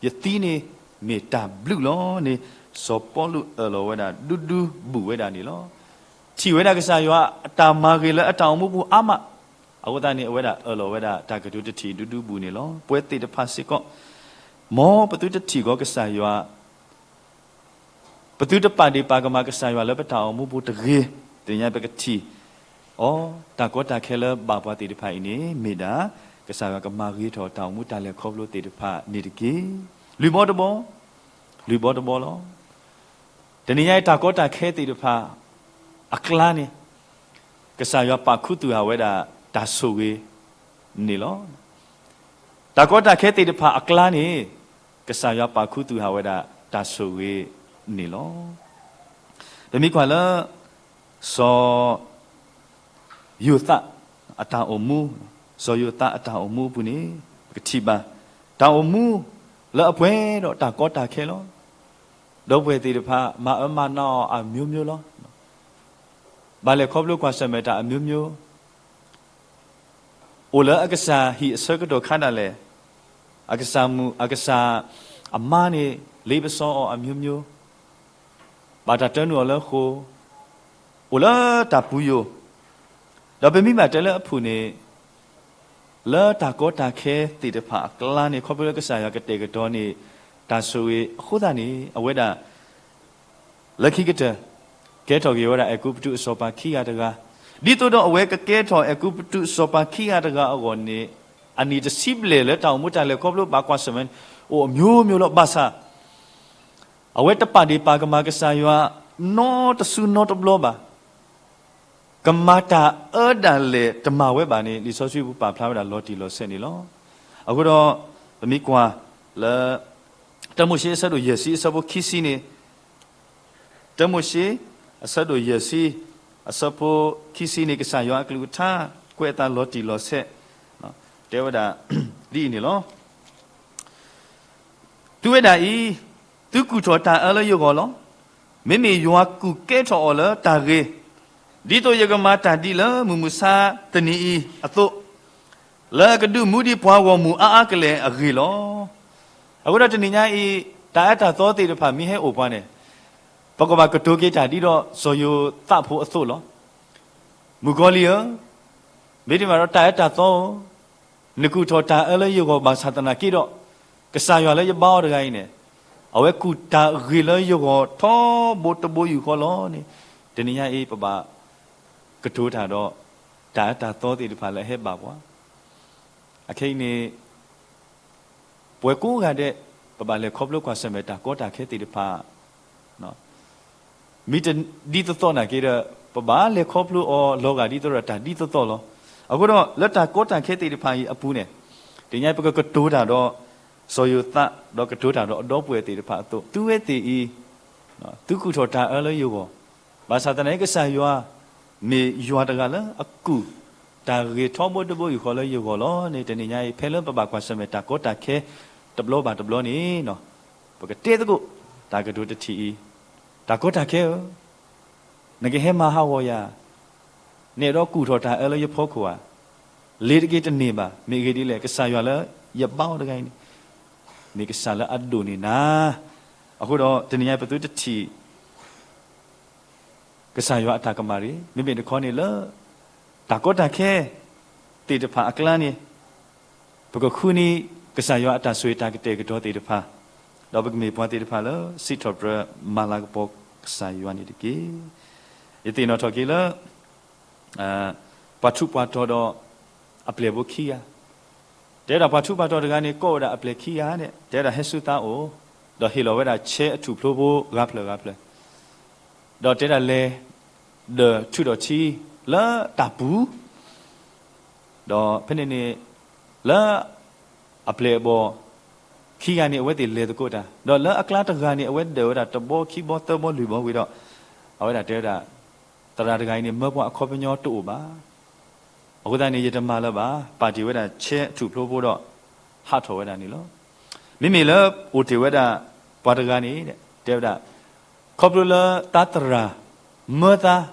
ယသံန့ၣ်မ့ၢ်တၢ်ဘျုးလီၤန့ၣ်, စီၤပီလူးအၢၣ်လီၤဝဲဒၣ်ဒူဒူဘူးဝဲဒၣ်န့ၣ်လီၤ. ထံၣ်ဝဲဒၣ်ကစၢ်ယွၤအတၢ်မၤဂ့ၤလၢအတၢ်အိၣ်မူပူၤအါမး, အဃိသတးန့ၣ် အဝဲဒၣ်အၢၣ်လီၤဝဲဒၣ်တၢ်ကတိၤတထံၣ်ဒူဒူဘူးန့ၣ်လီၤ. ပဝဲသ့ၣ်တဖၣ်စ့ၢ်ကီး, မ်ပသုတထံၣ်ကီးကစၢ်ယွၤ ပသုတပာ်ဒ့ၣ်ပာ်ကမၣ်ကစၢ်ယွၤလၢပတၢ်အိၣ်မူပူၤတဂ့ၤ, တနံၤညါပကထံၣ်အီၤ, တၢ်ကီတၢ်ခဲလၢဘၣ်ပှၤသ့ၣ်တဖၣ်အံၤန့ၣ် မ့ၢ်ဒၣ် ကစၢ်ယွၤကမၤဂ့ၤထီၣ်တၢ်အိၣ်မူတၢ်လဲၤခီဖျိသ့ၣ်တဖၣ်န့ၣ်တက့ၢ်. လုၢ်ဘီတဘီ, လုၢ်ဘီတဘီလီၤ. တနံၤညါအံၤတၢ်ကီတၢ်ခဲသ့ၣ်တဖၣ်အကျါန့ၣ် ကစၢ်ယွၤပာ်ခူသူၣ်ဟးဝဲဒၣ်တၢ်ဆိၣ်ဂ့ၤန့ၣ်လီၤ. တၢ်ကီတၢ်ခဲသ့ၣ်တဖၣ်အကျါန့ၣ် ကစၢ်ယွၤပာ်ခူသူၣ်ဟးဝဲဒၣ်တၢ်ဆိၣ်ဂ့ၤန့ၣ်လီၤ. ပမ့ၢ်ကွၢ်လၢ စီၤယိၤသးအတၢ်အိၣ်မူ, စီၤယိၤသးအတၢ်အိၣ်မူအပူၤန့ၣ် ပကထံၣ်ဘၣ် တၢ်အိၣ်မူလၢအပှဲၤဒီးတၢ်ကီတၢ်ခဲလီၤ. ဒီပုၢ်ဝဲၢ်သ့ၣ်တဖၣ် မၤအၢမၤနးအီၤအမျိုးမျိုးလီၤ. ဘၣ်လဲၤခီဖျိကွၢ်ဆၢၣ်မဲာ်တၢ်အမျိုးမျိုး အိၣ်လၢအကစၢ်ဟံၣ်အဆၢကတီၢ်ခါဒၣ်လဲာ်, အကစၢ်မုၣ်အကစၢ်အမါန့ၣ် လ့ပစီအီၤအမျိုးမျိုး, ဘၣ်တၢ်တၢနုာ်အီၤလၢဃိ, အိၣ်လၢတၢ်ပူၤယိာ်, ဒီးပမ့ၢ်ဘၣ်တဲလၢအဖုၣ်န့ၣ် လၢတၢ်ကီတၢ်ခဲသ့ၣ်တဖၣ်အကျါန့ၣ် ခီဖျိလၢကစၢ်ယွၤကတဲာ်ကတီၤန့ၣ် တၢ်ဆိၣ်ဂ့ၤအဃိသတးန့ၣ် အဝဲဒၣ် လၢခံကတၢၢ် ကဲထီၣ်က့ၤဝဲဒၣ်အဲၤကူပတူးအစီၤပၤခံဂၤတဂၤ, ဒ်သိးဒီးအဝဲကကဲထီၣ်အဲၤကူပတူးစီၤပၤခံဂၤတဂၤအဂီၢ်န့ၣ် အနံၣ်တဆံဘျဲၣ်လၢတၢ်အိၣ်မူတၢ်လဲၤခီဖျိဘၣ်ကွၢ်ဆၢၣ်မဲာ်န့ၣ် အိၣ်အမျိုးမျိုးလီၤ. ဘၣ်ဆၣ် အဝဲတပာ်ဒ့ၣ်ပာ်ကမၣ်ကစၢ်ယွၤ နီတစုနီတဘျီဘၣ်. ကမၤတၢ်အၢဒၣ်လဲာ်တမၤဝဲဘၣ်န့ၣ် လံာ်စီဆှံပူၤပာ်ဖျါဝဲဒၣ်လီၤတံၢ်လီၤဆဲးန့ၣ်လီၤ. အဃိဒီး ပမ့ၢ်ကွၢ်လၢ တၢမိၤၡ့အဆၢဒိၣ်ယဲၢ်ဆံအဆၢဖိခံဆံန့ၣ်, တၢမိၤၡ့ အဆၢဒိၣ်ယဲၢ်ဆံ အဆၢဖိခံဆံန့ၣ် ကစၢ်ယွၤအကလုၢ်ကထါ ကွဲးအသးလီၤတံၢ်လီၤဆဲး တဲဝဲဒၣ် ဒ်အံၤန့ၣ်လီၤ. သုဝဲဒၣ်အံၤ, သုကူၣ်ထီၣ်တၢ်အၢလၢယဂီၢ်လီၤ. မ့မ့ၢ်ယွၤကူၣ်ကဲထီၣ်အီၤလၢတၢ်ဂ့ၤ, ဒ်သိးယကမၤတၢ်ဒ်လၢမုၢ်မဆါတနံၤအံၤအသိး, လၢအကဒုးမူဒံးပှၤဂီၢ်မုၢ်အါအါကလဲာ်အဂ့ၢ်လီၤ. အဃိဒီးတနံၤညါအံၤ, တၢ်အၢတၢ်သီသ့ၣ်တဖၣ်မ့ၢ်ဟဲအိၣ်ပှၤန့ၣ်, ပကဘၣ်ကတိၤက့ၤတၢ်ဒ်ဒီးစီၤယိၤသးဖိအသိးလီၤ. မုၣ်ကီၤလံၢ်ဧၢ, မ့တမ့ၢ်ဒီးတၢ်အၢတၢ်သီဧၢ, နကူၣ်ထီၣ်တၢ်အၢလၢယဂီၢ်ဘၣ်ဆၣ်သနာ်က့ဒီး, ကစၢ်ယွၤလၢယဘါအီၤတဂၤအံၤန့ၣ်, အဝဲကူၣ်တၢ်ဂ့ၤလၢယဂီၢ်ထီဘိတဘိယူၢ်ဃီလီၤန့ၣ်, တနံၤညါအံၤပဘၣ်ကတိၤတၢ်ဒီး တၢ်အၢတၢ်သီသ့ၣ်တဖၣ်လၢအဟဲဘၣ်ပှၤ အခဲအံၤန့ၣ် ပဝဲကိးဂၤဒဲး ပဘၣ်လဲၤခီဖျိကွၢ်ဆၢၣ်မဲာ်တၢ်ကီတၢ်ခဲသ့ၣ်တဖၣ် မ့ၢ်တဒ်သိးသိးနာ်က့ဒီး ပဘၣ်လဲၤခီဖျိအီၤလီၤဂာ်ဒ်သိးဒီးတၢ်ဒ်သိးသိးလီၤ. အဃိဒီး လၢတၢ်ကီတၢ်ခဲသ့ၣ်တဖၣ်အံၤအပူၤန့ၣ်, တနံၤညါအံၤပကကတိၤတၢ်ဒီး စီၤယိၤသး ဒီးကတိၤတၢ်ဒီးအဒီပုၢ်ဝဲၢ်သ့ၣ်တဖၣ်အသိး, သုဝဲသ့ၣ်အံၤ သုကူၣ်ထီၣ်တၢ်အၢလၢယဂီၢ်, ဘၣ်ဆၣ်သနာ်က့ကစၢ်ယွၤ မ့ၢ်ယွၤတဂၤလၢအကူၣ်တၢ်ဂ့ၤထီဘိတဘိယူၢ်ဃီလၢယဂီၢ်လီၤန့ၣ်, တနံၤညါအံၤ ဖဲလၢပဘၣ်ကွၢ်ဆၢၣ်မဲာ်တၢ်ကီတၢ်ခဲတဘျီဘၣ်တဘျီန့ၣ်, ပကတဲသကိး တၢ်ကတိၤတထံၣ်အံၤ, တၢ်ကီတၢ်ခဲဧၢ, နကဟဲမၤဟးဂီၤယၤ, နအဲၣ်ဒိးကူၣ်ထီၣ်တၢ်အၢလၢယဖီခိၣ်ဧါ, လ့ၤတက့ၤတန့ၢ်ဘၣ်. မ့ၢ်အဂ့ၢ်ဒ်လဲၣ်, ကစၢ်ယွၤလၢယဘါအီၤတဂၤအံၤန့ၣ် မ့ၢ်ကစၢ်လၢအဒိၣ်န့ၢ်နၤ. အဃိဒီးတနံၤညါအံၤ ပသုတထံၣ် ကစၢ်ယွၤအတၢ်ကမၣ်တဂ့ၤ, မ့မ့ၢ်တခီန့ၣ်လၢ တၢ်ကီတၢ်ခဲသ့ၣ်တဖၣ်အကျါန့ၣ်, ပကဃုန့ၢ်ကစၢ်ယွၤအတၢ်ဆိၣ်ဂ့ၤတၢ်ကတဲာ်ကတီၤသ့ၣ်တဖၣ်, ဒီးပကမ့ၢ်ပှၤသ့ၣ်တဖၣ်လၢ စံးထီၣ်ပတြၢၤမၤလၤကပီၤကစၢ်ယွၤန့ၣ်တက့ၢ်. ယသ့ၣ်နီၣ်ထီၣ်က့ၤလၢ ပှၤထူးပှၤတီၤဒီးအပျဲၢ်ဖိခံဂၤ, တဲဒၣ်ပှၤထူးပှၤတီၤတဂၤန့ၣ် ကိးဝဲဒၣ်အပျဲၢ်ခံဂၤန့ၣ် တဲဒၣ်ဟဲဆူသးအိၣ်, ဒီးဟ့ၣ်လီၤဝဲဒၣ်ဆဲအထူၣ်ဖျိဖိဂၤဖျၢၣ်ဂၤဖျၢၣ်, ဒီးတဲဒၣ်လဲၤ ဒီးထုးထီၣ်ထံလၢတၢ်ပူၤ, ဒီးဖဲန့ၣ်န့ၣ် လၢအပျဲၢ်အဘီၣ် ခံဂၤန့ၣ် အဝဲသ့ၣ်လဲၤသကိးတၢ်, ဒီးလၢအကျါတဂၤန့ၣ် အဝဲဒၢးဝဲဒၣ်တဘီခံဘီသၢဘီလွံၢ်ဘီဝံၤဒီး အဝဲဒၣ်တဲဝဲဒၣ်, သရၣ်တဂၤအံၤန့ၣ် မၢပှၤအခီပညီတအိၣ်ဘၣ်. အဃိသတးန့ၣ် ယတမၤလၢၤဘၣ်, ပာ်တ့ၢ်ဝဲဒၣ်ဆဲအထူၣ်ဖျိဖိဒီး ဟးထီၣ်ဝဲဒၣ်န့ၣ်လီၤ. မ့မ့ၢ်လၢအိၣ်တ့ၢ်ဝဲဒၣ် ပှၤတဂၤန့ၣ် တဲဝဲဒၣ်, ခီဖျိလၢတၢ်သရၣ်မၢသး,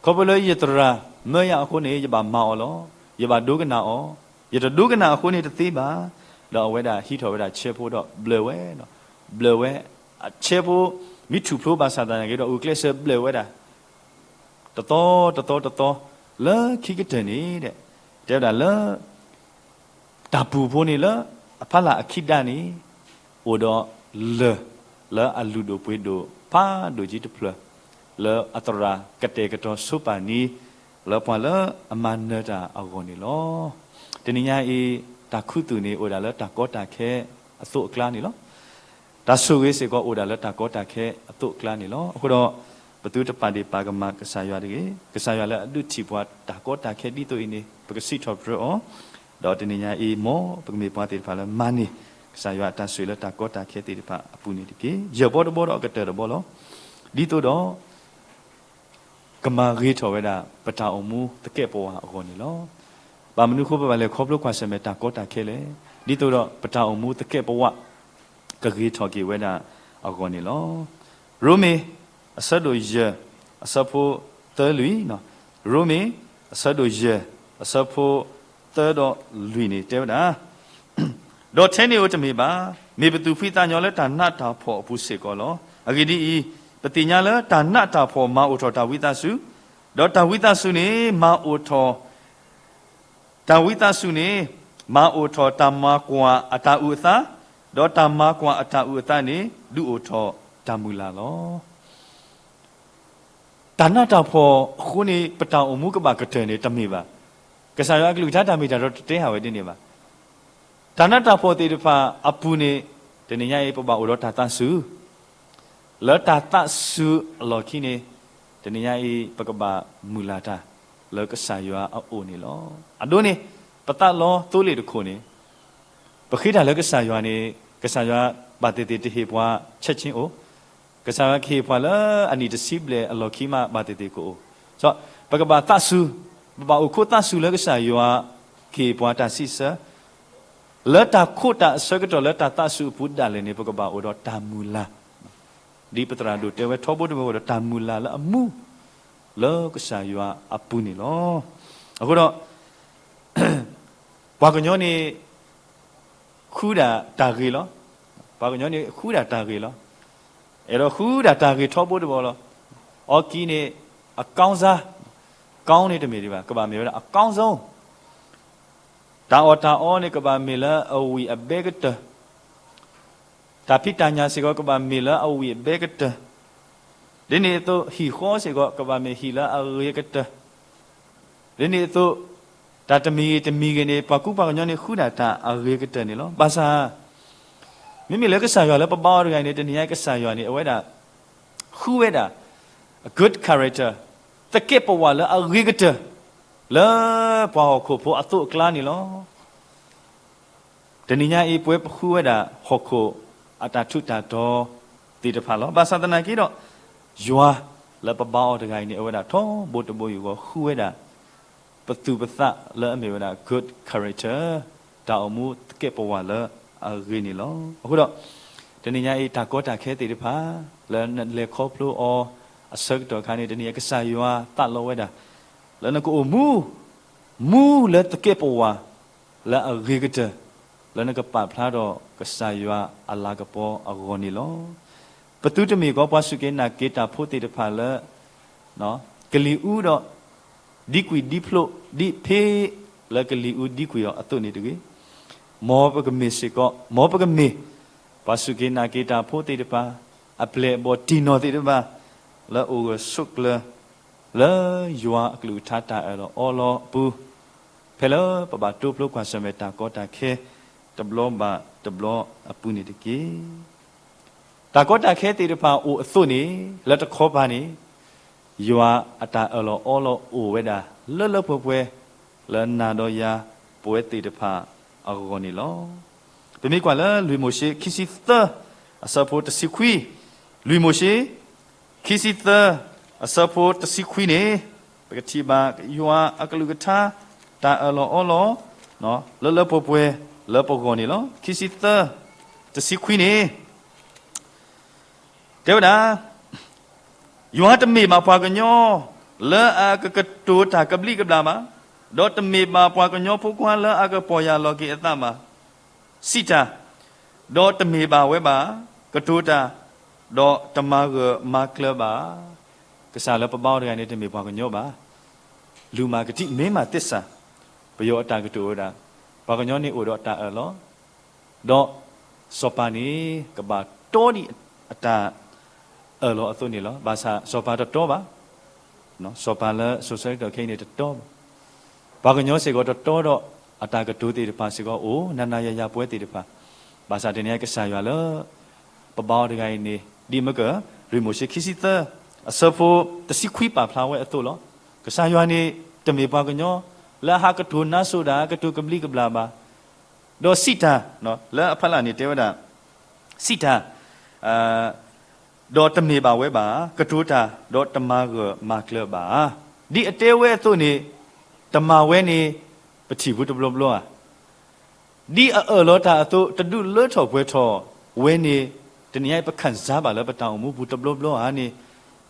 ခီဖျိလၢယသရၣ်မၢယၤအဃိန့ၣ် ယဘၣ်မၤအီၤလီၤ. ယဘၣ်ဒိကနၣ်အီၤ, ယတဒိကနၣ်အဃိန့ၣ်တသ့ဘၣ်. ဒီးအဝဲဒၣ်ဟံးထီၣ်ဝဲဒၣ်ဆဲဖိဒီးဘျၢၣ်ဝဲ, ဘျၢၣ်ဝဲ, ဆဲဖိ မ့ၢ်ထူၣ်ဖျိဘၣ်ဆၣ်သနာ်က့ဒီး ဂုာ်ကျဲးစၢးဘျၢၣ်ဝဲဒၣ် တသီတသီတသီ, လၢခံကတၢၢ်န့ၣ် တဲဝဲဒၣ်လၢ တၢ်ပူၤဖိန့ၣ်လၢ အဖီလာ်အခံဒၣ်န့ၣ် အိၣ်ဒီးလၢၢ် လၢအလုၢ်ဒိၣ်ပှ့ၤဒိၣ်ဖးဒိၣ်ကံတဖျၢၣ် လၢအသရၣ်ကတဲာ်ကတီၤဆိပာ်န့ၢ် လၢပှၤလၢအမၤနၢၤတၢ်အဂီၢ်န့ၣ်လီၤ. တနံၤညါအံၤ တၢ်ခူသူၣ်န့ၣ် အိၣ်ဒၣ်လၢတၢ်ကီတၢ်ခဲအသိးအကျါန့ၣ်လီၤ. တၢ်ဆိၣ်ဂ့ၤစ့ၢ်ကီးအိၣ်ဒၣ်လၢတၢ်ကီတၢ်ခဲအသိးအကျါန့ၣ်လီၤ. အဃိဒီး ပသုတပာ်ဒ့ၣ်ပာ်ကမၣ်ကစၢ်ယွၤတဂ့ၤ. ကစၢ်ယွၤလၢအဒုးထံၣ်ပှၤတၢ်ကီတၢ်ခဲဒ်သိးအံၤန့ၣ် ပကစံးထီၣ်ပတြၢၤအီၤ, ဒီးတနံၤညါအံၤ မ်ပကမ့ၢ်ပှၤသ့ၣ်တဖၣ်လၢမၤန့ၢ် ကစၢ်ယွၤအတၢ်ဆိၣ်ဂ့ၤလၢတၢ်ကီတၢ်ခဲသ့ၣ်တဖၣ်အပူၤန့ၣ်တက့ၢ်. ယဲၢ်ဘီတဘီဒီးအကတၢၢ်တဘီလီၤ. ဒ်သိးဒီး ကမၤဂ့ၤထီၣ်ဝဲဒၣ် ပတၢ်အိၣ်မူသကဲးပဝးအဂီၢ်န့ၣ်လီၤ. ဘၣ်မနုၤအဃိပဘၣ်လဲၤခီဖျိကွၢ်ဆၢၣ်မဲာ်တၢ်ကီတၢ်ခဲလဲၣ်. ဒ်သိးဒီးပတၢ်အိၣ်မူသကဲးပဝး ကဂ့ၤထီၣ်က့ၤဝဲဒၣ်အဂီၢ်န့ၣ်လီၤ. ရိမ့ၤ အဆၢဒိၣ်ယဲၢ် အဆၢဖိသၢလွံၢ်, ရိမ့ၤ အဆၢဒိၣ်ယဲၢ် အဆၢဖိသၢဒီးလွံၢ်န့ၣ်တဲဝဲဒၣ် ဒီးထဲန့ၣ်ဧိၤတမ့ၢ်ဘၣ်, မ့ၢ်ပသူၣ်ဖှံသးညီလၢတၢ်နးတၢ်ဖှီၣ်အပူၤစ့ၢ်ကီးလီၤ. အဂ့ၢ်ဒ်အံၤ, ပသ့ၣ်ညါလၢတၢ်နးတၢ်ဖှီၣ်မၤအိၣ်ထီၣ်တၢ်ဝံသးစူၤ, ဒီးတၢ်ဝံသးစူၤန့ၣ်မၤအိၣ်ထီၣ် တၢ်ဝံသးစူၤန့ၣ် မၤအိၣ်ထီၣ်တၢ်မၤကွၢ်အတၢ်အုၣ်အသး, ဒီးတၢ်မၤကွၢ်အတၢ်အုၣ်အသးန့ၣ် ဒုးအိၣ်ထီၣ်တၢ်မုၢ်လၢ်လီၤ. တၢ်နးတၢ်ဖှီၣ်အဃိန့ၣ် ပတၢ်အိၣ်မူကဘၣ်ကတၢၢ်န့ၣ် တမ့ၢ်ဘၣ်. ကစၢ်ယွၤအကလုၢ်ကထါတၢ်မ့ၢ်တၢ်တီတတဲဟးဝဲဒ်န့ၣ်ဘၣ်. တၢ်နးတၢ်ဖှီၣ်သ့ၣ်တဖၣ်အပူၤန့ၣ် တနံၤညါအံၤ ပဘၣ်အိၣ်ဒီးတၢ်သးစူၤ လၢတၢ်သးစူၤအလီၢ်ခံန့ၣ် တနံၤညါအံၤ ပကဘၣ်မုၢ်လၢ်တၢ်လၢကစၢ်ယွၤအအိၣ်န့ၣ်လီၤ. အဒိန့ၣ် ပသးလီသိလ့ၣ်တခိၣ်န့ၣ် ပဃ့တၢ်လၢကစၢ်ယွၤန့ၣ် ကစၢ်ယွၤဘၣ်သ့ၣ်သ့ၣ်တဟ့ၣ်ပှၤဆဲးဆ့အိၣ်, ကစၢ်ယွၤကဟ့ၣ်ပှၤလၢအနံၣ်တဆံဘျဲၣ်အလီၢ်ခံမးဘၣ်သ့ၣ်သ့ၣ်ကအိၣ်. ပကဘၣ်သးစူၤ, ပဘၣ်အိၣ်ခိးသးစူၤလၢကစၢ်ယွၤကဟ့ၣ်ပှၤတၢ်စံးဆၢ လၢတၢ်ခိးတၢ်အဆၢကတီၢ်လၢတၢ်သးစူၤအပူၤဒၣ်လဲာ်န့ၣ် ပကဘၣ်အိၣ်ဒီးတၢ်မုၢ်လၢ် ဒ်ပသရၣ်ဒိၣ်တဲဝဲထီဘိတဘိဒီးတၢ်မုၢ်လၢ်လၢအမူ လၢကစၢ်ယွၤအပူၤန့ၣ်လီၤ. အဃိဒီး ပှၤကညီန့ၣ် ဃုဒၣ်တၢ်ဂ့ၤလီၤ. ပှၤကညီန့ၣ်ဃုဒၣ်တၢ်ဂ့ၤလီၤ. အဲၣ်ဒိးဃုဒၣ်တၢ်ဂ့ၤထီဘိတဘိလီၤ. အီကံန့ၣ် အကောင်းစား, ကောင်းန့ၣ်တမ့ၢ်ဒံးဘၣ်, ကဘၣ်မ့ၢ်ဝဲဒၣ် အကောင်းစား တၢ်အီၣ်တၢ်အီန့ၣ် ကဘၣ်မ့ၢ်လၢအဝံၣ်အဘဲကတၢၢ်, တၢ်ဖံးတၢ်ညၣ်စ့ၢ်ကီး ကဘၣ်မ့ၢ်လၢအဝံၣ်အဘဲကတၢၢ်, ဒ်န့ၣ်အသိး ဟံၣ်ဃီစ့ၢ်ကီး ကဘၣ်မ့ၢ်ဟံၣ်လၢအဂ့ၤကတၢၢ်, ဒ်န့ၣ်အသိး တၢ်တမံၤဂ့ၤတမံၤဂ့ၤန့ၣ် ပှၤကူပှၤကညီန့ၣ် ဃုဒၣ်တၢ်အဂ့ၤကတၢၢ်န့ၣ်လီၤ. ဘၣ်ဆၣ် မ့မ့ၢ်လၢကစၢ်ယွၤလၢပဘါအီၤတဂၤအံၤန့ၣ် တနံၤညါကစၢ်ယွၤန့ၣ် အဝဲဒၣ် ဃုဝဲဒၣ် good character, သကဲးပဝးလၢအဂ့ၤကတၢၢ် လၢပှၤဟီၣ်ခိၣ်ဖိအသိးအကျါန့ၣ်လီၤ. တနံၤညါအံၤ ပဝဲပဃုဝဲဒၣ်ဟီၣ်ခိၣ်အတၢ်ထူးတၢ်တီၤသ့ၣ်တဖၣ်လီၤ. ဘၣ်ဆၣ်သနာ်က့ဒီး ယွၤလၢပဘါအီၤတဂၤအံၤန့ၣ် အဝဲဒၣ်ထီဘိတဘိယူၢ်ဂီၤဃုဝဲဒၣ် ပသူၣ်ပသးလၢအမ့ၢ်ဝဲဒၣ် good character, တၢ်အိၣ်မူသကဲးပဝးလၢအဂ့ၤန့ၣ်လီၤ. အဃိဒီး တနံၤညါအံၤ တၢ်ကီတၢ်ခဲသ့ၣ်တဖၣ် လၢနလဲၤခီဖျိအီၤအဆၢကတီၢ်အခါန့ၣ် တနံၤညါကစၢ်ယွၤသးလီဝဲဒၣ် လၢနကအိၣ်မူ မူလၢသကဲးပဝး လၢအဂ့ၤကတၢၢ် လၢနကပာ်ဖျါထီၣ်ကစၢ်ယွၤအလၤကပီၤအဂီၢ်န့ၣ်လီၤ. ပသုတမ့ၢ်ကီးပှၤစူၢ်က့ၤနာ်က့ၤတၢ်ဖိသ့ၣ်တဖၣ်လၢ ကလံၤအူဒီး ဒံကွံာ်ဒံဖျိး ဒ်ဖဲလၢကလံၤအူဒံကွံာ်အီၤအသိးန့ၣ်တဂ့ၤ. မ်ပကမ့ၢ်စ့ၢ်ကီး မ်ပကမ့ၢ် ပှၤစူၢ်က့ၤနာ်က့ၤတၢ်ဖိသ့ၣ်တဖၣ် အပျဲၢ်အဘီၣ်တံၢ်နီၢ်သ့ၣ်တဖၣ် လၢအအိၣ်ဂၢၢ်ဆိးကျၢၤ လၢယွၤအကလုၢ်ကထါတၢ်အၢၣ်လီၤအီလီၤအပူၤ ဖဲလၢပဘၣ်တိဖျိကွၢ်ဆၢၣ်မဲာ်တၢ်ကီတၢ်ခဲ တဘျီဘၣ်တဘျီအပူၤန့ၣ်တက့ၢ်. တၢ်ကီတၢ်ခဲသ့ၣ်တဖၣ်အိၣ်အသိးန့ၣ် လၢတခီပၤန့ၣ် ယွၤအတၢ်အၢၣ်လီၤအီလီၤအိၣ်ဝဲဒၣ် လၢလၢပှဲၤပှဲၤ လၢနၤဒီးယၤ ပဝဲသ့ၣ်တဖၣ်အဂီၢ်န့ၣ်လီၤ. ပမ့ၢ်ကွၢ်လၢလွံၢ်မိၤၡ့ခံဆံသၢ အဆၢဖိတဆံခွံ, လွံၢ်မိၤၡ့ ခံဆံသၢ အဆၢဖိတဆံခွံန့ၣ်, ပကထံၣ်ဘၣ် ယွၤအကလုၢ်ကထါ တၢ်အၢၣ်လီၤအီလီၤ လၢလၢပှဲၤပှဲၤလၢပဂီၢ်န့ၣ်လီၤ. ခံဆံသၢ တဆံခွံန့ၣ် တဲဝဲဒၣ်, ယွၤတမ့ၢ်ဘၣ်ပှၤကညီ လၢအကကတိၤတၢ်ကဘျံးကဘျၣ်ဘၣ်, ဒီးတမ့ၢ်ဘၣ်ပှၤကညီဖိခွါလၢအကပီၢ်ယၢ်လီၤက့ၤအသးဘၣ်. စံးတၢ်, ဒီးတမ့ၢ်ဘၣ်ဝဲဘၣ်, ကတိၤတၢ်, ဒီးတမၤဂၢၢ်မၤကျၢၤဘၣ်. ကစၢ်လၢပဘါအီၤတဂၤန့ၣ် တမ့ၢ်ပှၤကညီဘၣ်. လူၤမၤကထံၣ် မ့ၢ်မၤသ့ၣ်စၢ်, ပယီၤအတၢ်ကတိၤဝဲဒၣ်, ပှၤကညီန့ၣ်အိၣ်ဒီးတၢ်အၢၣ်လီၤ ဒီးစီၤပၤန့ၣ် ကဘၣ်တီဒံးအတၢ်အၢၣ်လီၤအသိးန့ၣ်လီၤ. ဘၣ်ဆၣ်စီၤပၤတတီဘၣ်, စီၤပၤလၢစိၤဆၢကတီၢ်ခဲအံၤန့ၣ်တတီဘၣ်. ပှၤကညီစ့ၢ်ကီးတတီဒီး အတၢ်ကတိၤသ့ၣ်တဖၣ်စ့ၢ်ကီးအိၣ် နၤနၤယၤယၤပဝဲသ့ၣ်တဖၣ်. ဘၣ်ဆၣ်တနံၤအံၤကစၢ်ယွၤလၢ ပဘါအီၤတဂၤအံၤန့ၣ် ဒ်မ့ၢ်က လွံၢ်မိၤၡ့ခံဆံသၢ အဆၢဖိတဆံခွံပာ်ဖျါဝဲအသိးလီၤ. ကစၢ်ယွၤန့ၣ် တမ့ၢ်ပှၤကညီ လၢအဟးကတိၤနါစိၤဒၣ် ကတိၤကဘျံးကဘျၣ်ဘၣ်. ဒီးစံးတၢ်, လၢအဖီလာ်န့ၣ်တဲဝဲဒၣ်, စံးတၢ်, ဒီးတမ့ၢ်ဘၣ်ဝဲဘၣ်, ကတိၤတၢ်, ဒီးတမၤဂၢၢ်မၤကျၢၤဘၣ်. ဒ်အတဲဝဲအသိးန့ၣ်, တမၤဝဲန့ၣ် ပထံၣ်ဖုတဘျီဘျီဧါ. ဒ်အအၢၣ်လီၤတၢ်အသိး တဒုးလၢထီၣ်ပှဲၤထီၣ်ဝဲန့ၣ်, တနံၤအံၤပခၣ်စၢ်ဘၣ်လၢပတၢ်အိၣ်မူပူၤတဘျီဘျီဧါန့ၣ်,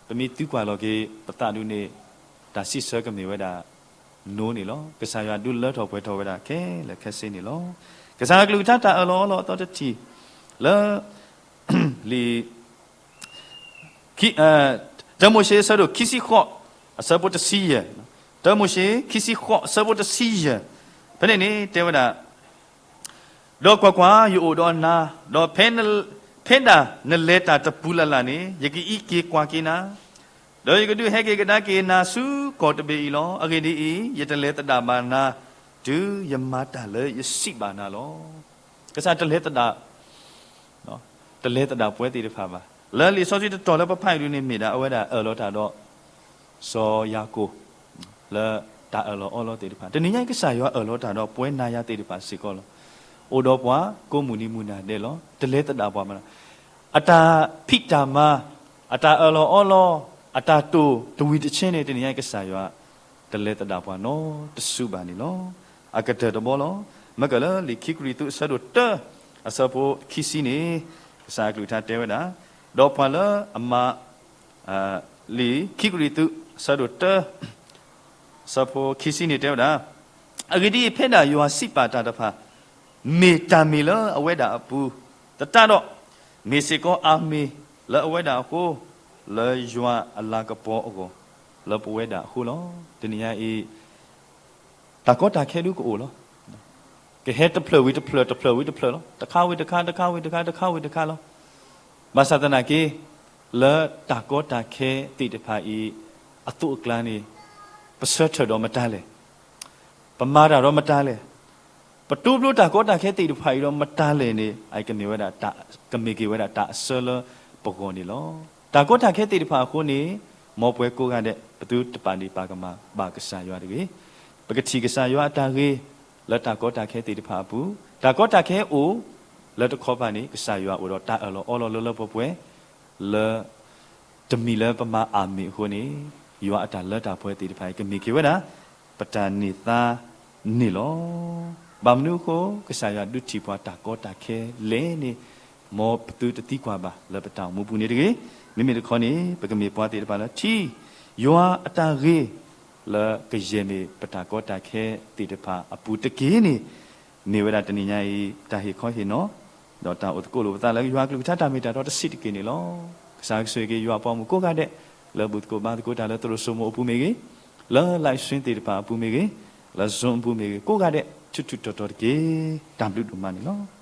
ပမ့ၢ်သံကွၢ်လီၤက့ၤ ပသးဒုးန့ၣ်, တၢ်စံးဆၢကမ့ၢ်ဝဲဒၣ် နိန့ၣ်လီၤ. ကစၢ်ယွၤဒုးလၢထီၣ်ပှဲၤထီၣ်ဝဲဒၣ်ခဲလၢာ်ခဲဆ့န့ၣ်လီၤ. ကစၢ်အကလုၢ်ကထါတၢ်အၢၣ်လီၤအီလီၤအသီတထံၣ် လၢ လံာ် တၢမိၤၡ့အဆၢဒိၣ်ခံဆံဃိး အဆၢဖိတဆံယဲၢ်, တၢမိၤၡ့ခံဆံဃိး အဆၢဖိတဆံယဲၢ်, ဖဲန့ၣ်န့ၣ်တဲဝဲဒၣ်, ဒီးကွၢ်ကွၢ်, ယအိၣ်ဒီးနၤ, ဒီးဖဲဒၣ်နလဲၤတၢ်တပူၤလၢ်လၢ်န့ၣ် ယကအံးက့ၤကွၢ်က့ၤနၤ, ဒီးယကဒုးဟဲက့ၤကဒါက့ၤနၤဆူကီၢ်တဘ့ၣ်အံၤလီၤ. အဂ့ၢ်ဒ်အံၤ, ယတလဲၤသဒၣ်ဘၣ်နၤ, တုၤယမၤတၢ်လၢယစံးဘၣ်နၤလီၤ. ကစၢ်တလဲၤသဒၣ် တလဲၤသဒၣ်ပဝဲသ့ၣ်တဖၣ်ဘၣ်. လၢလံာ်စီဆှံတတီၤလၢပဖးအံၤဒုးန့ၣ် မ့ၢ်ဒၣ်အဝဲဒၣ်အၢၣ်လီၤတၢ်ဒီး စီၤယၤကိာ် လၢတၢ်အၢၣ်လီၤအီလီၤသ့ၣ်တဖၣ်. တနံၤညါအံၤကစၢ်ယွၤအၢၣ်လီၤတၢ်ဒီးပဝဲနၤယၤသ့ၣ်တဖၣ်စ့ၢ်ကီးလီၤ. အိၣ်ဒီးပှၤကိးမုၢ်နံၤမုၢ်နၤဒဲးလီၤ. တလဲၤသဒၣ်ပှၤမး, အတၢ်ဖံးတၢ်မၤ, အတၢ်အၢၣ်လီၤအီလီၤ, အတၢ်တိာ်တဝံၤတဆ့န့ၣ် တနံၤညါအံၤကစၢ်ယွၤ တလဲၤသဒၣ်ပှၤနီတစုဘၣ်န့ၣ်လီၤ. အကတၢၢ်တဘီလီၤ. မ့ၢ်ကလၢလံာ်ခံကရံၣ်သူးအဆၢဒိၣ်တၢ အဆၢဖိခံဆံန့ၣ်, ကစၢ်အကလုၢ်ကထါတဲဝဲဒၣ်, ဒီးပှၤလၢအမၤ, လံာ်ခံကရံၣ်သူးအဆၢဒိၣ်တၢ အဆၢဖိခံဆံန့ၣ်တဲဝဲဒၣ်, အဂ့ၢ်ဒ်အံၤ, ဖဲဒၣ်ယွၤစံးပာ်တၢ်တဖၣ် မ့ၢ်တၢ်မ့ၢ်လၢအဝဲဒၣ်အပူၤသတးဒီး, မ့ၢ်စ့ၢ်ကီးအၤမ့ၣ်လၢအဝဲဒၣ်အဃိ, လၢယွၤအလၤကပီၤအဂီၢ် လၢပဝဲဒၣ်အဃိလီၤ. တနံၤညါအံၤ တၢ်ကီတၢ်ခဲဒုကအိၣ်လီၤ. ကဟဲတဖျၢၣ်ဝံၤတဖျၢၣ် တဖျၢၣ်ဝံၤတဖျၢၣ်လီၤ. တခါဝံၤတခါ တခါဝံၤတခါ တခါဝံၤတခါလီၤ. ဘၣ်ဆၣ်သနာ်က့ လၢတၢ်ကီတၢ်ခဲသ့ၣ်တဖၣ်အံၤ အသိးအကျါန့ၣ် ပဆၢထၢၣ်ဒီးမတၤလဲၣ်, ပမၤတၢ်ဒီးမတၤလဲၣ်, ပတိဖျိတၢ်ကီတၢ်ခဲသ့ၣ်တဖၣ်အံၤဒီးမတၤလဲၣ်န့ၣ် အကမ့ၢ်ဝဲဒၣ်, ကမ့ၢ်က့ၤဝဲဒၣ်တၢ်အဆၢလၢပဂီၢ်န့ၣ်လီၤ. တၢ်ကီတၢ်ခဲသ့ၣ်တဖၣ်အဃိန့ၣ် မ်ပဝဲကိးဂၤဒဲး ပသုတပာ်ဒ့ၣ်ပာ်ကမၣ်ဘၣ်ကစၢ်ယွၤတဂ့ၤ. ပကထံၣ်ကစၢ်ယွၤအတၢ်ဂ့ၤ လၢတၢ်ကီတၢ်ခဲသ့ၣ်တဖၣ်အပူၤ, တၢ်ကီတၢ်ခဲအိၣ်လၢတခီပၤန့ၣ် ကစၢ်ယွၤအိၣ်ဒီးတၢ်အၢၣ်လီၤအီလီၤလၢလၢပှဲၤပှဲၤ လၢ တမံၤလၢပမၤအၤမ့ၣ်အဃိန့ၣ် ယွၤအတၢ်လၢတၢ်ပှဲၤသ့ၣ်တဖၣ်အံၤ ကမ့ၢ်က့ၤဝဲဒၣ် ပတၢ်န့ၢ်သါန့ၣ်လီၤ. ဘၣ်မနုၤအဃိ ကစၢ်ယွၤဒုးထံၣ်ပှၤတၢ်ကီတၢ်ခဲလဲၣ်န့ၣ် မ်ပသုတသံကွၢ်ဘၣ်လၢပတၢ်အိၣ်မူပူၤန့ၣ်တဂ့ၤ. မ့မ့ၢ်တခီန့ၣ် ပကမ့ၢ်ပှၤသ့ၣ်တဖၣ်လၢထံၣ် ယွၤအတၢ်ဂ့ၤ လၢကယဲၢ်မ့ၢ်ပတၢ်ကီတၢ်ခဲသ့ၣ်တဖၣ်အပူၤတက့ၢ်န့ၣ် မ့ၢ်ဝဲဒၣ်တနံၤညါအံၤ တၢ်ဟ့ၣ်ခီဟ့ၣ်နီၤ ဒီးတၢ်အိၣ်သကိးလိာ်ပသးလၢယွၤအကလုၢ်ကထါတၢ်မ့ၢ်တၢ်တီတဆံးတက့ၢ်န့ၣ်လီၤ. ကစၢ်ကဆိၣ်ဂ့ၤက့ၤယွၤအပှၤမုၣ်ကိးဂၤဒဲး လၢဘူၣ်သကိးဘါသကိးတၢ်လၢသရိာ်စိမိၤအပူၤမ့ၢ်ဂ့ၤ, လၢ live stream သ့ၣ်တဖၣ်အပူၤမ့ၢ်ဂ့ၤ, လၢ Zoom အပူၤမ့ၢ်ဂ့ၤ ကိးဂၤဒဲး ထူးထူးတီၤတီၤတက့ၢ်. တၢ်ဘျုးဒိၣ်မးန့ၣ်လီၤ.